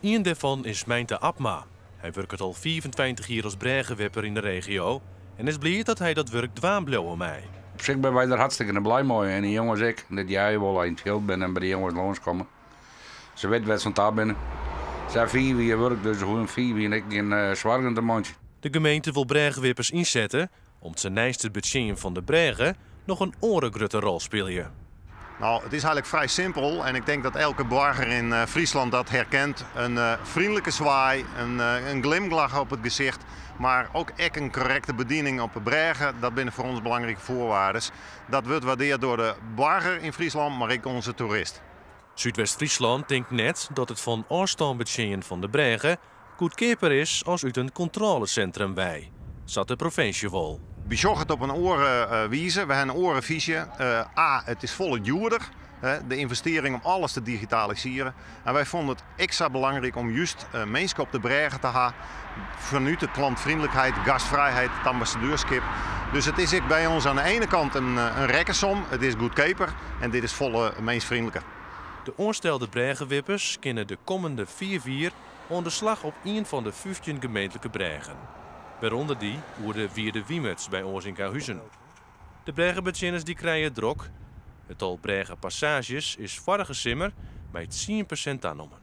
Ien dêrfan is Meinte Abma. Hy wurket al 25 jier as brêgewipper yn de regio en is bliid dat hy dat wurk dwaan bliuwe mei. Op sich binne wy der hartstikke blij mei en de jonges ek. Dat jij wol yn it fjild binne en by de jonges lânskomme. Se witte wêr't se oan ta binne. Se ha 5 jier wurk, dus se hoege 5 jier ek gjin soargen te meitsjen. De gemeente wol brêgewippers ynsette om't se neist it betsjinjen fan de brêge noch in oare grutte rol spylje. Nou, het is eigenlijk vrij simpel en ik denk dat elke boarger in Friesland dat herkent. Een vriendelijke zwaai, een glimlach op het gezicht, maar ook echt een correcte bediening op de brêge. Dat binne foar ons belangrijke voorwaarden. Dat wordt waardeerd door de boarger in Friesland, maar ook onze toerist. Súdwest-Fryslân tinkt net dat it fan ôfstân betsjinjen fan de brêge goedkeaper is as út in kontrôlesintrum wei. Sa't de provinsje wol. Wy sjogge it op in oare wize. We hawwe in oare fyzje. A, it is folle djoerder, de ynvestearring om alles te digitalisearjen. En wy fûnen it ekstra belangryk om just minsken op de brêge te hawwen fanút de klantvriendelijkheid, gastfrijheid, it ambassadeurskip. Dus it is ek by ons oan de iene kant in rekkensom, it is goedkeaper en dit is folle minskfreonliker. De oanstelde brêgewippers kinne de kommende 5 jier oan de slach op ien fan de 15 gemeentlike brêgen. Wêrûnder dy oer de Wide Wimerts by Oazingahuzen. De brêgebetsjinners dy krije it drok. It tal brêgepassaazjes is foarige simmer mei 10% tanommen.